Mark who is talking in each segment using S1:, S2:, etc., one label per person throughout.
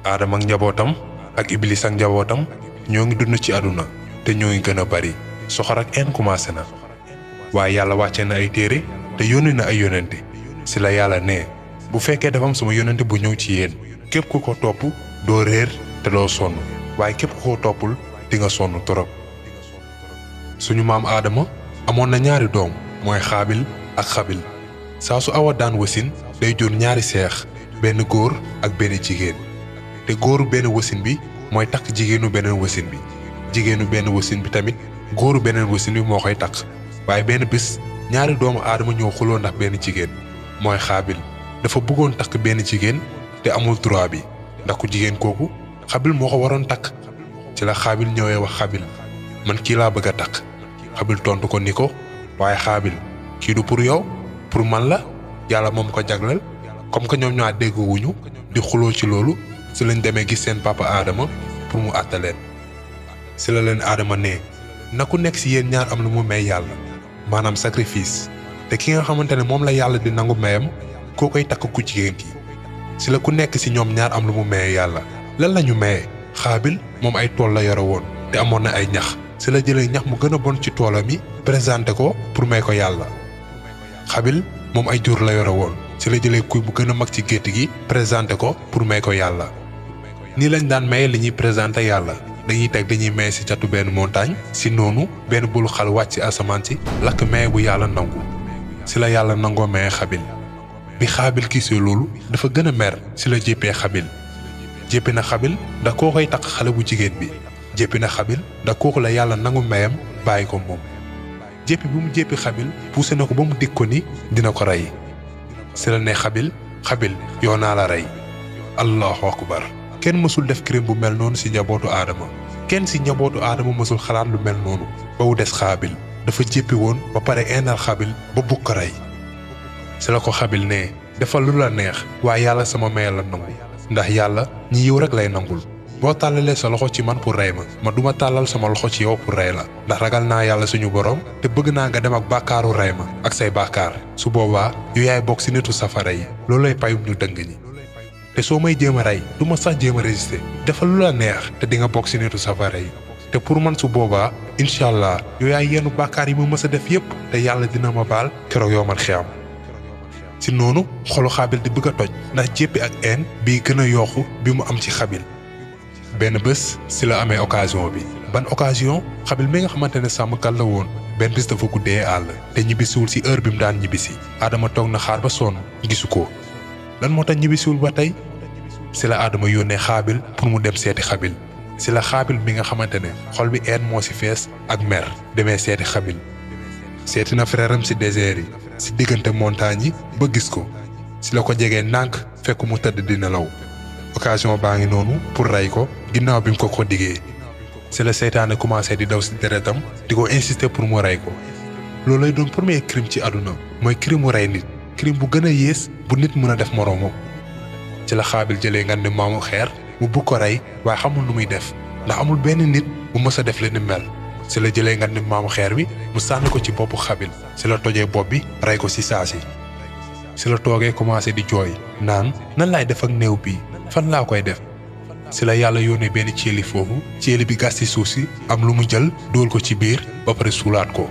S1: Aadama ak njabootam ak Iblis ak njabootam ñoo ngi dund ci àdduna te ñoo ngi gën a bari soxor ak en commencé na waaye yàlla wàcce na ay téere te yónni na ay yonente si la yàlla ne bu fekkee dafa am sama yonente bu ñëw ci yéen képp ku ko topp doo réer te doo sonn waaye képp ku ko toppul di nga sonn torop suñu maam Aadama amoon na ñaari doom mooy Xaabil ak Xabil saa su Awa daan wasin day jur ñaari seex benn góor ak benn jigéen te góoru benn wasin bi mooy takk jigéenu beneen wasin bi jigéenu benn wasin bi tamit góoru beneen wasin bi moo koy takk waaye benn bés ñaari doomu Aadama ñoo xuloo ndax benn jigéen mooy Xaabil dafa bëggoon takk benn jigéen te amul droit bi ndax ku jigéen kooku Xabil moo ko waroon takk ci la Xaabil ñëwee wax Xabil man kii laa bëgg a takk Xabil tontu ko ni ko waaye Xaabil kii du pour yow pour man la yàlla moom ko jagleel comme que ñoom ñoo déggoowuñu di xuloo ci loolu si lañ demee gis seen papa Aadama pour mu àtte leen si la leen Aadama ne na ku nekk si yéen ñaar am lu mu may yàlla maanaam sacrifice te ki nga xamante ne moom la yàlla di nangu mayam koo koy takk ku jigéen ki si la ku nekk si ñoom ñaar am lu mu maye yàlla lan la ñu maye Xaabil moom ay tool la yore woon te amoon na ay ñax si la jëlee ñax mu gën a bon ci toolam yi présenté ko pour may ko yàlla Xabil moom ay jur la yore woon si la jëlee kuy bu gën a mag ci gétt gi présenté ko pour may ko yàlla nii lañ daan maye li ñuy présenté yàlla dañuy maye si catu benn montagne si noonu benn bulu xal wàcc ci asamaan si lakk maye bu yàlla nangu si la yàlla nangoo maye Xabil bi Xaabil gisee loolu dafa gën a mer si la jéppee Xabil jéppi na Xabil ndax koo koy takk xale bu jigéen bi jéppi na Xabil ndax kooku la yàlla nangu mayam bàyyi ko moom jéppi bu mu jéppi Xabil poussé na ko ba mu dig ko ni dina ko rey si la ne Xabil yow naa la rey allahu akbar kenn mësul def crime bu mel noonu si njabootu Aadama kenn si njabootu Aadama mësul xalaat lu mel noonu ba mu des Xaabil dafa jéppi woon ba pare eenal Xabil ba bugg ko rey si la ko Xabil ne defal lu la neex waaye yàlla sama may la nangu ndax yàlla ñi yiw rek lay nangul boo tàllalee sa loxo ci man pour rey ma duma tàllal sama loxo ci yow pour rey la ndax ragal naa yàlla suñu borom te bëgg naa nga dem ak bàkkaaru rey ma ak say bàkkaar su boobaa yu yaay bokk si nitu safara yi loolu lay payum ñu dëng ñi te soo may jéem a rey du ma sax jéem a résister defal lu la neex te di nga bokk si nitu safara yi te pour man su boobaa incha allah yu yaay yenn bàkkaar yi ma mës a def yépp te yàlla dina ma baal keroog yoo man xiyam si noonu xolu Xaabil di bëgg a toj ndax jéppi ak een bii gën a yokku bi mu am ci Xabil benn bés si la amee occasion bi ban occasion Xabil mi nga xamante ne sàmmkat la woon benn bés dafa guddee àll te ñibbisiwul si heure bi mu daan ñibbisi Aadama toog na xaar ba sonn gisu ko lan moo tax ñibbisiwul ba tey si la Aadama yónnee Xaabil pour mu dem seeti Xabil si la Xaabil mi nga xamante ne xol bi een moo si fees ak mer demee seeti Xabil seeti na frère am si désert yi si diggante montagne yi ba gis ko si la ko jegee nànk fekk mu tëdd di nelaw occasion baa ngi noonu pour rey ko ginnaaw bi mu ko diggee si la seytaane commencé di daw si deretam di ko insister pour mu rey ko loolu lay doon premier crime ci àdduna mooy crime mu rey nit crime bu gën a yées bu nit mën a def moroomam ci la Xaabil jëlee nga ne maamu xeer mu bugg ko rey waaye xamul nu muy def ndax amul benn nit bu mës a def li ni mel si la jëlee nga ne maamu xeer bi mu sànni ko ci boppu Xaabil si la tojee bopp bi rey ko si saasi si la toogee commencé di jooy naan nan laay def ak néew bi fan laa koy def si la yàlla yónnee benn ceeli foofu ceeli bi gas ci suuf si am lu mu jël dóol ko ci biir ba pare suulaat ko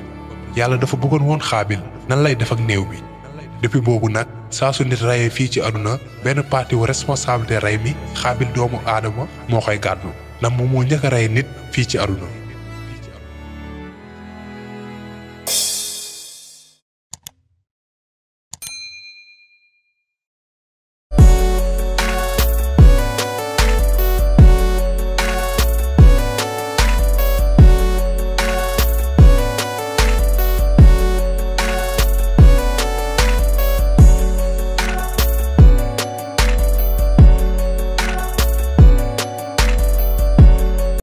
S1: yàlla dafa bëggoon woon Xaabil nan lay def ak néew bi depuis boobu nag saa su nit reyee fii ci àdduna benn parti wu responsabilité rey mi Xaabil doomu Aadama moo koy gàddu ndax moom moo njëkk a rey nit fii ci àdduna